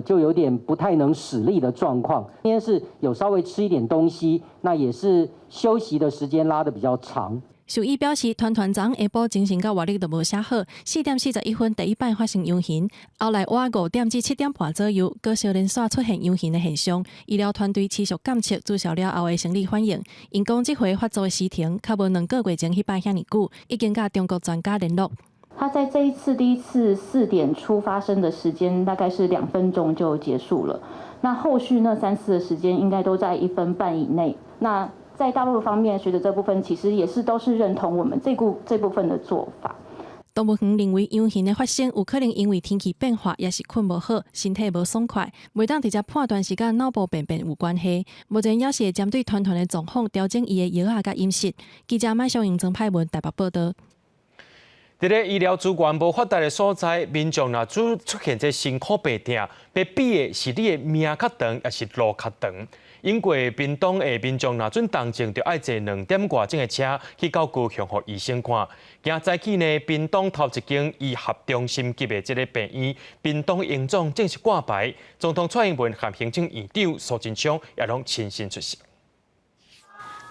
就有點不太能使力的狀況。今天是有稍微吃一點東西，那也是休息的時間拉得比較長。獸醫表示，團團昨下晡精神佮活力都無啥好，4點41分第一擺發生陽痫，後來倚5點至7點半左右，閣相連續出現陽痫的現象。醫療團隊持續監測注射了後的生理反應。𪜶講這回發作的時程較無2個月前彼擺遐爾久，已經佮中國專家聯絡。他在這一次第一次4點初發生的時間大概是2分鐘就結束了，那後續那三次的時間應該都在1分半以內。那在大陸方面，學者這部分其實也是都是認同我們這部分的做法。動物園認為陽痫的發生有可能因為天氣變化，抑是睏無好，身體無爽快，袂當直接判斷是佮腦部病變有關係。目前猶是會針對團團的狀況調整伊的藥仔佮飲食。記者麥小瑩、曾派文台北報道。佇咧醫療資源無發達的所在，民眾若出現這身軀病痛，欲比的是你的命較長，抑是路較長。英國屏東的民眾若準重症，就愛坐2點外鐘的車去到高雄予醫生看。今早起呢，屏東頭一間醫學中心級的這个病院，屏東榮總正式掛牌，總統蔡英文和行政院長蘇貞昌也攏親身出席。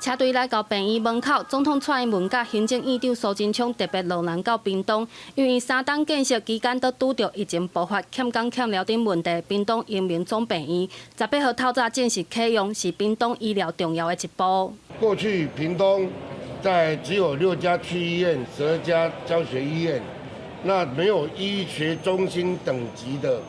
車隊來到病院門口，總統蔡英文佮行政院長蘇貞昌特別路人到屏東，因為三冬建設期間都拄著疫情爆發、欠工欠料等問題，屏東榮民總病院18號透早正式啟用，是屏東醫療重要的一步。過去屏東在只有6家區醫院、12家教學醫院，那沒有醫學中心等級的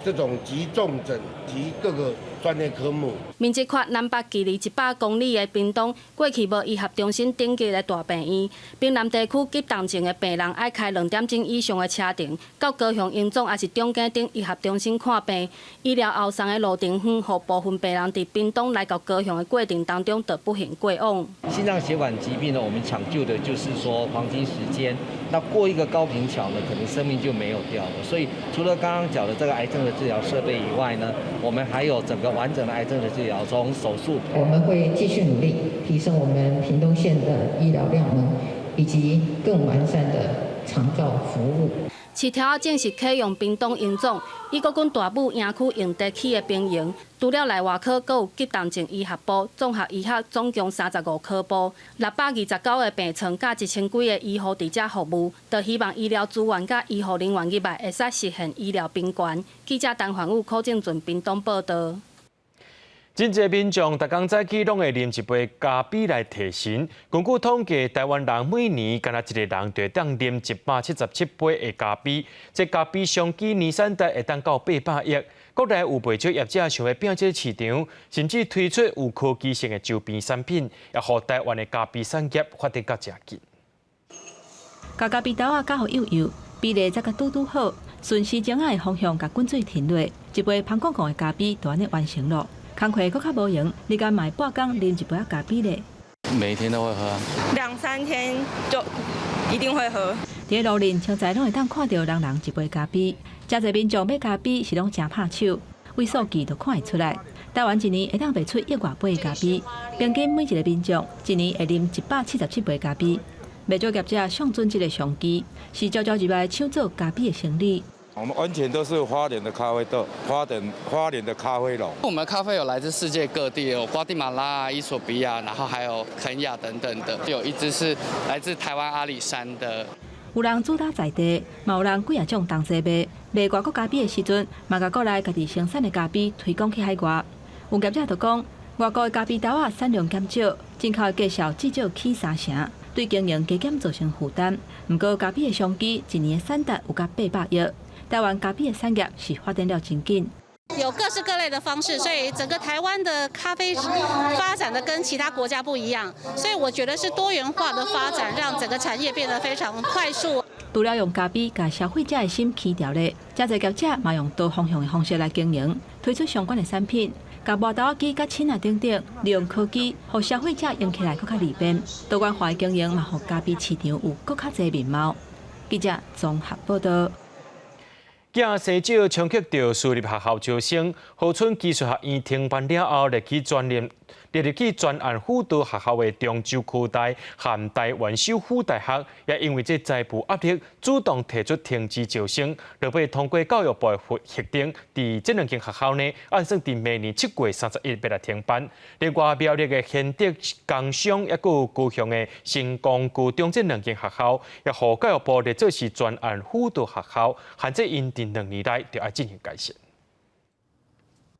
這種急重症及各個專業科目。面積闊南北距離100公里的屏東，過去無醫學中心等級的大病院，屏南地區急重症的病人愛開2點鐘以上的車程，到高雄榮總抑是長庚等醫學中心看病。醫療後送的路程遠，予部分病人佇屏東來到高雄的過程當中，就不幸過往。心臟血管疾病呢，我們搶救的就是說黃金時間，那過一個高屏橋呢，可能生命就沒有掉了。所以除了剛剛講的這個癌症的治療設備以外呢，我們還有整個完整的癌症的治療，從手術。我們會繼續努力提升我們屏東縣的醫療量能，以及更完善的長照服務。市頭仔正式啟用屏東榮總，以國軍大武營區用地起的兵營，除了內外科，閣有急重症醫學部、綜合醫學總共35科部，629個病床，佮1000幾个醫護佇遮服務，就希望醫療資源佮醫護人員入來，會使實現醫療平權。記者陳焕武、柯正俊屏東報導。真濟民眾逐工早起攏會啉一杯咖啡來提神。根據統計，台灣人每年敢若一个人就會當啉177杯的咖啡。這咖啡商機年產值會當到800億。國內有袂少業者想欲拼這个市場，甚至推出有科技性的周邊產品，也予台灣的咖啡產業發展較誠緊。共咖啡豆仔加予幼幼，比例才閣拄拄好，順時鐘仔的方向共滾水停落，一杯芳廣廣的咖啡就按呢完成囉。工課閣較無閒，你敢嘛會半工啉一杯仔咖啡咧？每天都會喝，兩三天就一定會喝。佇路面，清早攏會當看著人人一杯咖啡。誠濟民眾買咖啡是攏誠拍手，為數據就看會出來。台灣一年會當賣出億外杯的咖啡，平均每一个民眾一年會啉177杯咖啡。袂少業者相準這个商機，是招招入來搶做咖啡的生意。我們完全都是花蓮的咖啡豆，花蓮的咖啡農。我們的咖啡有來自世界各地，有瓜地馬拉、伊索比亞，然後還有肯亞等等的。有一支是來自台灣阿里山的。有人主打在地，嘛有人幾仔種同齊賣。賣外國咖啡的時陣，嘛共國內家己生產的咖啡推廣去海外。有業者就講，外國的咖啡豆仔產量減少，進口的價數至少起三成，對經營加減造成負擔。毋過咖啡的商機，一年的產值有甲800億。台灣咖啡的產業是發展了真緊，有各式各類的方式，所以整個台灣的咖啡發展的跟其他國家不一樣，所以我覺得是多元化的發展，讓整個產業變得非常快速。除了用咖啡共消費者的心起調咧，誠濟業者嘛用多方向的方式來經營，推出相關的產品，共磨豆仔機佮秤仔等等，利用科技，予消費者用起來閣較利便。多元化的經營嘛，予咖啡市場有閣較濟面貌。記者綜合報導。囝生少衝擊著私立學校招生，和春技術學院停辦了後，列入去專案輔導學校的中州科大和台灣首府大學，也因為這財務壓力，主動提出停止招生。落尾通過教育部的核定，佇這兩間學校呢，按算佇明年7月31日欲來停辦。另外，苗栗的賢德工商，抑閣有高雄的成功高中這兩間學校，也予教育部列做是專案輔導學校，限制𪜶佇2年內就愛進行改善。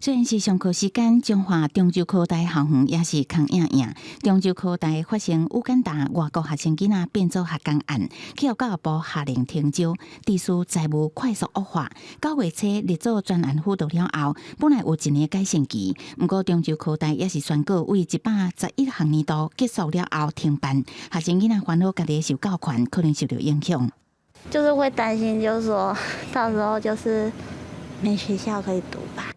雖然是上課時間，彰化中州科大校園也是空影影。中州科大發生烏干達外國學生囡仔變做學工案，去予教育部下令停招，致使財務快速惡化。9月初列做專案輔導了後，本來有一年改善期，毋過中州科大也是宣告為111學年度結束了後停辦，學生囡仔煩惱家己的受教權可能受著影響。就是會擔心，就是說到時候就是沒學校可以讀吧。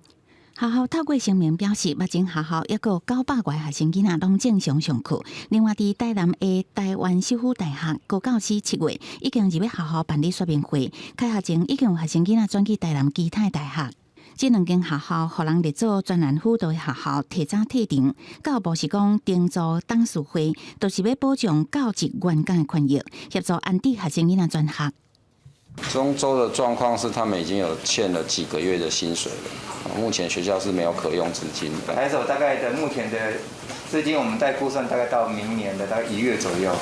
學校透過聲明表示，目前學校抑閣有900外學生囡仔攏正常上課。另外，佇台南的台灣首府大學高教師7月已經入去學校辦理說明會，開學前已經有學生囡仔轉去台南其他大學。這兩間學校予人列做專案輔導的學校，提早退場。教育部是講，定組董事會就是欲保障教職員工的權益，協助安置學生囡仔轉學。中州的狀況是，他們已經有欠了幾個月的薪水了。目前學校是沒有可用資金。還是大概的目前的資金，我們在估算大概到明年的大概1月左右。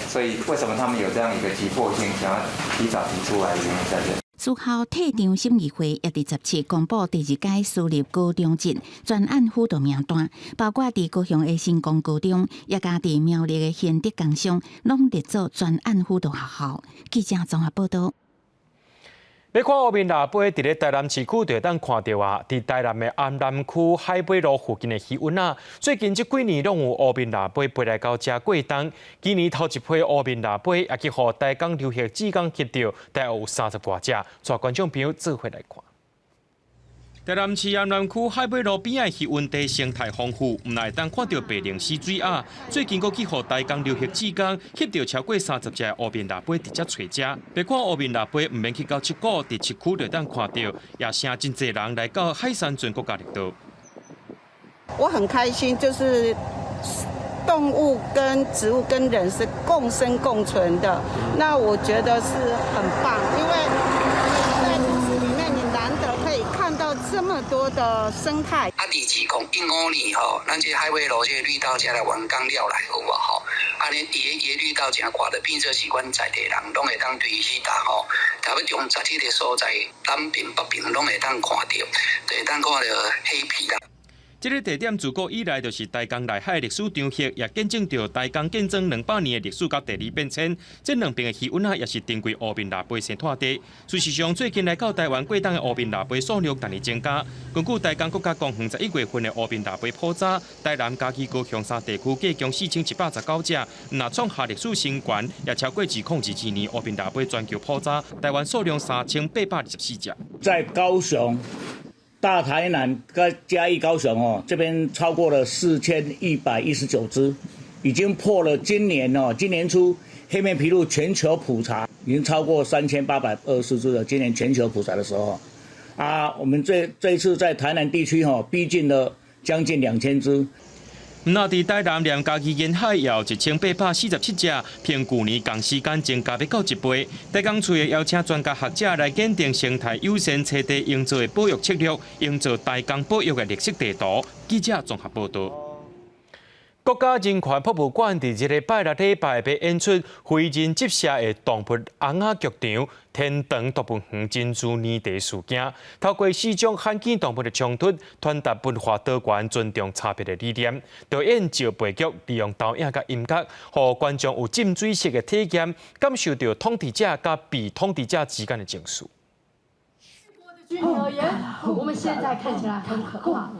所以為什麼他們有這樣一個急迫性，想要提早提出來的原因在這。私校退場審議會也佇17公布第二階私立高中職專案輔導名單，包括佇高雄的成功高中，也佮佇苗栗的賢德工商，攏列做專案輔導學校。記者綜合報導。欲看烏面蜊飛，佇咧台南市區就會當看著啊！佇台南的安南區海尾路附近的魚塭仔，最近這幾年攏有烏面蜊飛飛來到遮過冬。今年頭一批烏面蜊飛也去予台港遊客志工翕著，大約有30外隻。帶觀眾朋友做伙來看。台南市盐南區海尾路邊仔魚塭地生態豐富，毋但會當看著白鷺鷥水鴨，最近閣去予台江流域志工翕著超過30隻烏面蜊仔佇遮揣食。別看烏面蜊仔毋免去到七股，佇市區就當看著，也成真濟人來到海山圳國家綠道。我很開心，就是動物跟植物跟人是共生共存的，那我覺得是很棒，因為在都市裡面，你難得可以看到這麼多的生態。啊，佇2015年吼，咱這海尾路這個綠道才來完工了來，有無吼？按呢，伊的綠道誠闊，就變做是阮在地人攏會當對彼搭吼，差不多從17個所在，南爿北爿攏會當看著，就會當看著黑皮鷲。這个地點自古以來就是台江內海歷史場域，也見證著台江建莊200年的歷史佮地理變遷。這兩爿的魚塭仔也是珍貴烏面蜊仔生態地。事實上，最近來到台灣過冬的烏面蜊仔數量逐年增加。根據台江國家公園11月份的烏面蜊仔普查，台南、嘉義、高雄三地區計共4189隻，若創下歷史新高，也超過2022年烏面蜊仔全球普查，台灣數量3824隻。在高雄、大台南跟嘉義、高雄哦，這邊超過了4119隻，已經破了今年哦，今年初黑面琵鷺全球普查已經超過3824隻了。今年全球普查的時候，啊，我們這一次在台南地區吼，逼近了將近2000隻。若佇台南連嘉義沿海也有1847隻，比舊年仝時間增加欲到一倍。台江處會邀請專家學者來檢定生態友善棲地營造的保育策略，營造台江保育的綠色地圖。記者綜合報導。國家人權博物館佇這个拜六禮拜欲演出非人執攝的動物尪仔劇場《天堂動物園珍珠奶茶事件》，透過四種罕見動物的衝突，傳達文化多元、尊重差別的理念。導演趙培玉利用投影佮音樂，予觀眾有浸水式的體驗，感受著統治者佮被統治者之間的情緒。距離而言，我們現在看起來很可怕。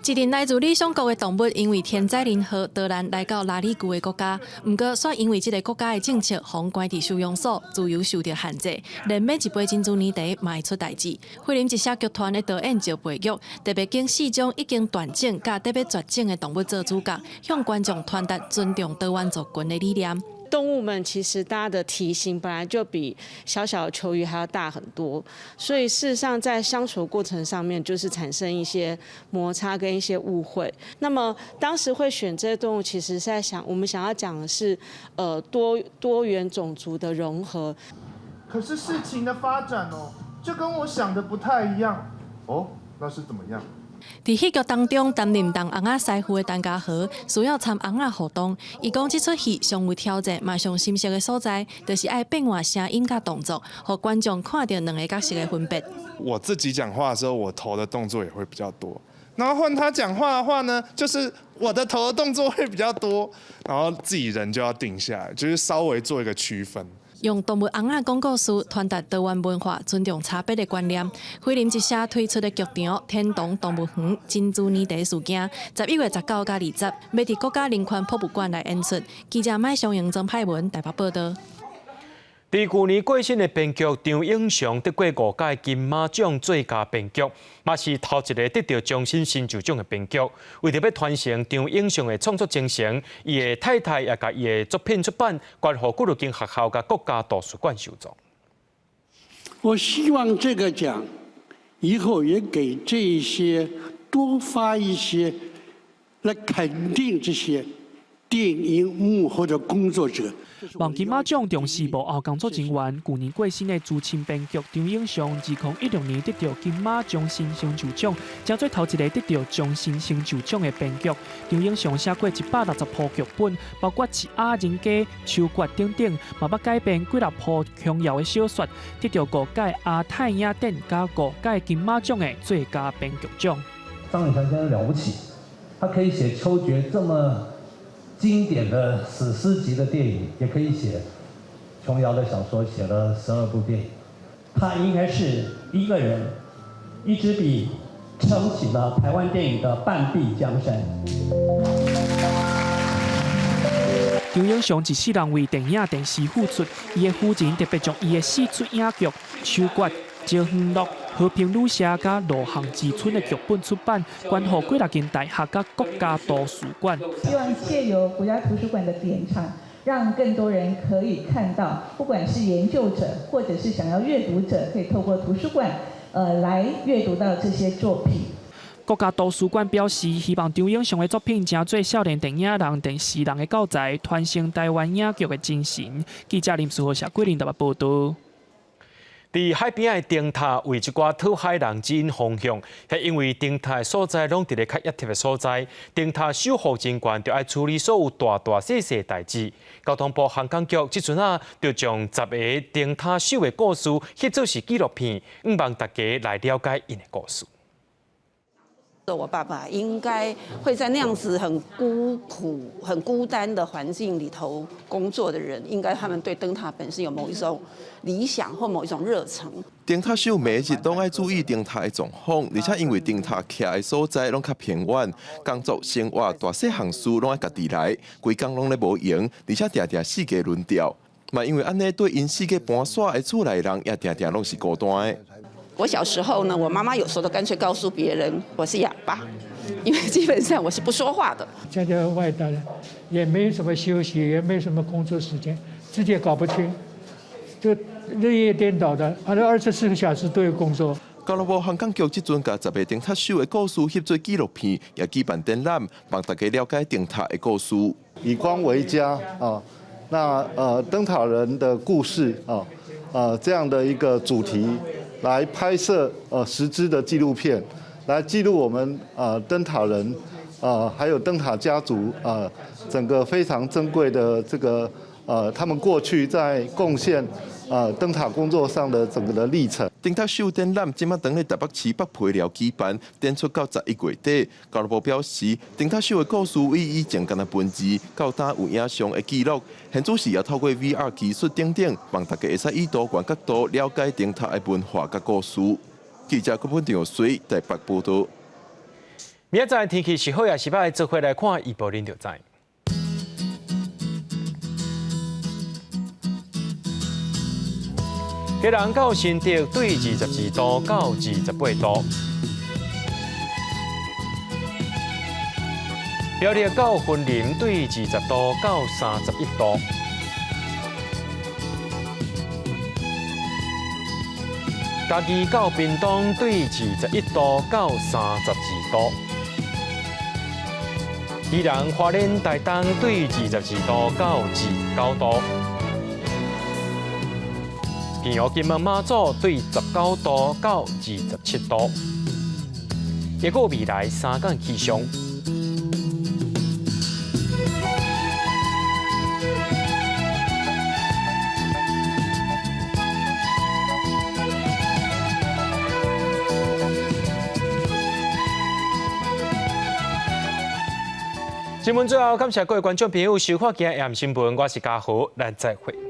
一陣來自理想國的動物，因為天災人禍，逃難來到拉里龜的國家。毋過，煞因為這个國家的政策，予人關佇收容所，自由受著限制，連買一杯珍珠奶茶嘛會出代誌。菲林一寫劇團的導演趙培玉，特別揀四種已經斷種佮欲絕種的動物做主角，向觀眾傳達尊重多元族群的理念。動物們其實大家的體型本來就比小小的球魚還要大很多，所以事實上在相處過程上面就是產生一些摩擦跟一些誤會。那麼當時會選這些動物，其實是在想，我們想要講的是，多元種族的融合。可是事情的發展哦，就跟我想的不太一樣。哦，那是怎麼樣？佇戲劇當中擔任當尪仔師傅的陳家豪，需要參尪仔互動。伊講這齣戲上有挑戰，嘛上心酸的所在，就是愛變換聲音佮動作，予觀眾看著兩个角色的分別。我自己講話的時候，我頭的動作也會比較多。然後換他講話的話呢，就是我的頭的動作會比較多，然後自己人就要定下來，就是稍微做一個區分。用動物尪仔講故事，傳達多元文化、尊重差別的觀念。菲林一社推出的劇場《天堂動物園珍珠奶茶事件》，11月19佮20，欲佇國家人權博物館來演出。記者麥尚瑩、曾派文台北報導。佇舊年過身的編劇張永祥得過五屆金馬獎最佳編劇，嘛是頭一个得著終身成就獎的編劇。為著欲傳承張永祥的創作精神，伊的太太也共伊的作品出版，捐予幾落間學校佮國家圖書館收藏。我希望這個獎以後也給這些多發一些，來肯定這些電影幕後的工作者。望金馬獎中視幕後工作人員，舊年過身的資深編劇張永祥，2016年得著金馬終身成就獎，成做頭一个得著終身成就獎的編劇。張永祥寫過160部劇本，包括《一鴨人家》、《秋決》等等，嘛捌改編幾若部瓊瑤的小說，得著五屆亞太影展佮五屆金馬獎的最佳編劇獎。張永祥先生了不起，他可以寫《秋決》這麼經典的史詩級的電影，也可以寫瓊瑤的小說，寫了12部電影。他應該是一個人，一支筆撐起了台灣電影的半壁江山。張永祥一世人為電影、電視付出，伊的夫人特別將伊的四齣影劇《秋決》、《招園樂》、《和平旅社》佮《羅巷之春》的劇本出版，捐予幾若間大學佮國家圖書館。希望借由國家圖書館的典藏，讓更多人可以看到，不管是研究者或者是想要閱讀者，可以透過圖書館，來閱讀到這些作品。國家圖書館表示，希望張映上的作品成做少年電影人、電視人的教材，傳承台灣影劇的精神。記者林書豪、謝桂林台北報導。佇海邊的燈塔為一寡討海人指引方向，彼因為燈塔的所在攏佇咧較壓特的所在，燈塔守護人員就愛處理所有大大細細代誌。交通部航港局這陣仔就將10个燈塔守的故事翕做是紀錄片，向望大家來了解𪜶的故事。我爸爸應該會在那樣子很孤苦、很孤單的環境裡頭工作的人，應該他們對燈塔本身有某一種理想或某一種熱忱。燈塔守每日攏愛注意燈塔的狀況，而且因為燈塔徛的所在攏較偏遠，工作生活大細項事攏愛家己來，規工攏咧無閒，而且定定四界輪調。嘛因為按呢，對𪜶四界搬徙的厝內人也定定攏是孤單的。我小時候呢，我媽媽有時候都乾脆告訴別人我是啞巴，因為基本上我是不說話的。在這外頭也沒什麼休息，也沒什麼工作時間，自己也搞不清，就日夜顛倒的，反正24個小時都有工作。交通部航港局這陣共10个燈塔守的故事翕做紀錄片，也舉辦展覽，幫大家了解燈塔的故事。以光為家啊，那燈塔人的故事啊，這樣的一個主題。來拍攝10支的紀錄片，來記錄我們燈塔人還有燈塔家族整個非常珍貴的這個他們過去在貢獻燈塔工作上的整個的歷程。燈塔守展覽這馬當咧台北市北皮寮舉辦，展出到11月底。交通部表示，燈塔守的故事以以前干焦文字，到今有影像的記錄，現主時也透過 VR 技術等等，幫大家會使以多元角度了解燈塔的文化佮故事。記者郭本長水台北報導。明仔載天氣是好抑是䆀，做伙來看預報恁就知。基隆到新竹對22度到28度，苗栗到雲林對20度到31度，嘉義到屏東對21度到32度，宜蘭花蓮台東對22度到29度。平陽金門馬祖對19度到27度，一個未來3天氣象。新聞最後，感謝各位觀眾朋友收看今日的新聞，我是嘉豪，咱再會。